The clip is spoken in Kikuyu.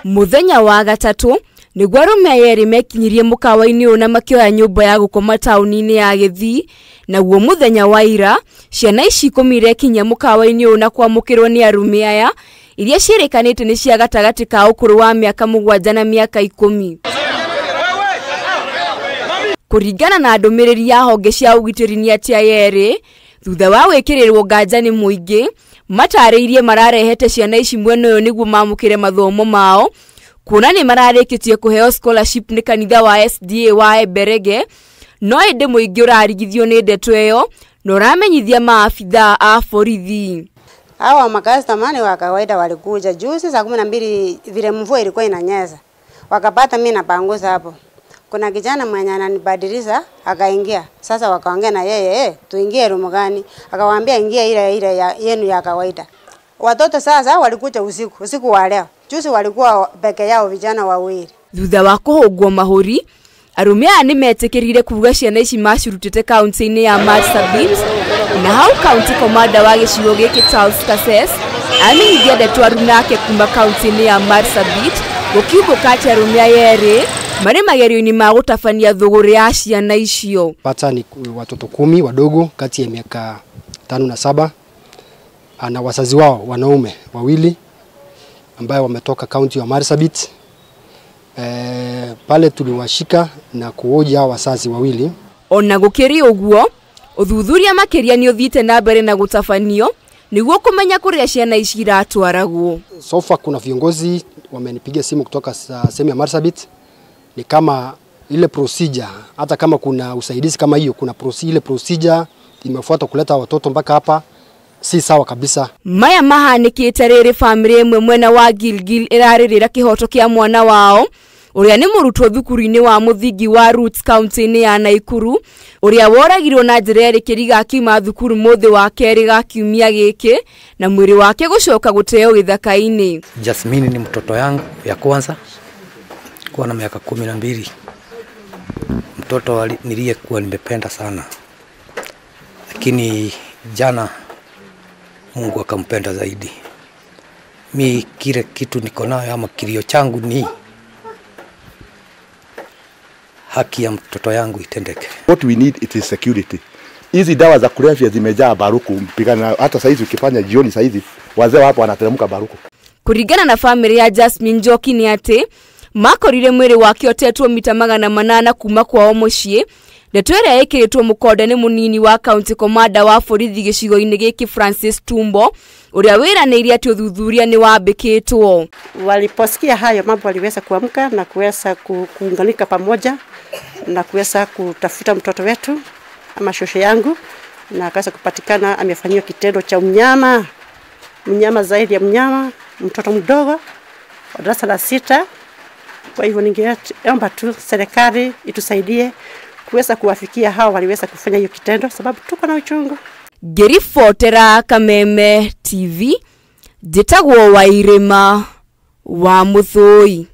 Muthenya wa gatatu niguo arume aya erĩ mekinyirie mukawa-inĩ ũyũ na makĩoya nyũmba ya gũkoma taũni-inĩ ya Gĩthii. Naguo muthenya wa ira ciana ici 10 irekinyia mukawa-inĩ ũyũ na kwamũkĩrwo nĩ arume aya iria ciĩrĩkanĩte nĩ cia gatagatĩ ka ũkũrũ wa mĩaka 7 na mĩaka 10. Kũringana na ndũmĩrĩri ya honge cia ũgitĩri nĩ atĩ aya erĩ thutha wa gwĩkĩrĩrwo nganja nĩ mũingĩ matarĩirie mararehete ciana ici mwena ũyũ nĩguo mamũkĩre mathomo mao, kuona nĩ mararĩkĩtie kũheo scholarship nĩ kanitha wa SDA wa Emberege. No ĩndĩ mũingĩ ũrarigithio nĩ ndeto ĩyo na ũramenyithia maabithaa a borithi. Hawa makastoma ni wa kawaida walikuja juzi saa 12 vile mvua ilikuwa inanyesha. Wakapata mimi napanguza hapo. Kuna kijana mwenye ananibadilisha akaingia. Sasa wakaongea na yeye, tuingie room gani? Akawaambia ingia ile ile ya yenu ya kawaida. Watoto sasa walikuja usiku, usiku wa leo. Juzi walikuwa peke yao vijana wawili. Thutha wa kũhũngwo mahũri, arume aya nĩmetĩkĩrire kuuga ciana ici macirutĩte kaunti-inĩ ya Marsabit, na hau county commander wa gĩcigo gĩkĩ Charles Kases amenyithia ndeto aruna ake kuma kaunti-inĩ ya Marsabit gũkiumbũka atĩ arume aya erĩ marĩ magerio-inĩ ma gũtabania thũgũrĩ ya ciana icio. Pata ni watoto 10 wadogo kati ya miaka 5 na 7 na wazazi wao wanaume wawili ambaye wametoka kaunti ya Marsabit. Pale tuliwashika na kuoja wazazi wawili. Ona gũkĩrĩ ũguo, ũthuthuria makĩria nĩ ũthiĩte na mbere na gũtabanio nĩguo kũmenya kũrĩa ciana ici iratwaragwo. So far kuna viongozi wamenipigia simu kutoka sehemu ya Marsabit, ni kama ile procedure, hata kama kuna usaidizi kama hiyo, kuna ile procedure imefuatwa kuleta watoto mpaka hapa si sawa kabisa. Maya mahanĩkĩte rĩrĩ famĩlĩ ĩmwe mwena wa Gilgil ĩrarĩrĩra kĩhoto kĩa mwana wao ũrĩa nĩ mũrutwo thukuru-inĩ wa mũthingi wa Roots kaunti-inĩ ya Naikuru, ũrĩa woragirwo na njĩra ĩrĩ kĩriga akiuma thukuru mũthĩ wa kerĩ ga kiumia gĩkĩ na mwĩrĩ wake gũcoka gũteo gĩthaka-inĩ. Jasmine ni mtoto yangu ya kwanza, kuwa na miaka 12, mtoto niliyekuwa nimependa sana, lakini jana Mungu akampenda zaidi. Mi kile kitu niko nayo ama kilio changu ni haki ya mtoto yangu itendeke. What we need it is security. Hizi dawa za kulevya zimejaa Baruku, mpigana hata saizi ukifanya jioni saizi wazee hapo wanateremka Baruku. Kuringana na family ya Jasmine Njoki ni atĩ makorire mwĩrĩ wake ũtetwo mita 800 kuma kwao mũciĩ. Ndeto ĩrĩa ĩkĩrĩtwo mũkonde nĩ mũnini wa county commander wa borithi gĩcigo-inĩ gĩkĩ Francis Tumbo, ũrĩa wĩranĩire atĩ ũthuthuria nĩ wambĩkĩtwo. Waliposikia hayo mambo waliweza kuamka na kuweza kuunganika pamoja na kuweza kutafuta mtoto wetu ama shosho yangu, na akaweza kupatikana amefanyiwa kitendo cha mnyama, mnyama zaidi ya mnyama, mtoto mdogo wa darasa la 6. Kwa hivyo ningeomba tu serikali itusaidie kuweza kuwafikia hao waliweza kufanya hiyo kitendo, sababu tuko na uchungu. Ngĩribotera Kameme TV, njĩtagwo Wairĩma wa Mũthũi.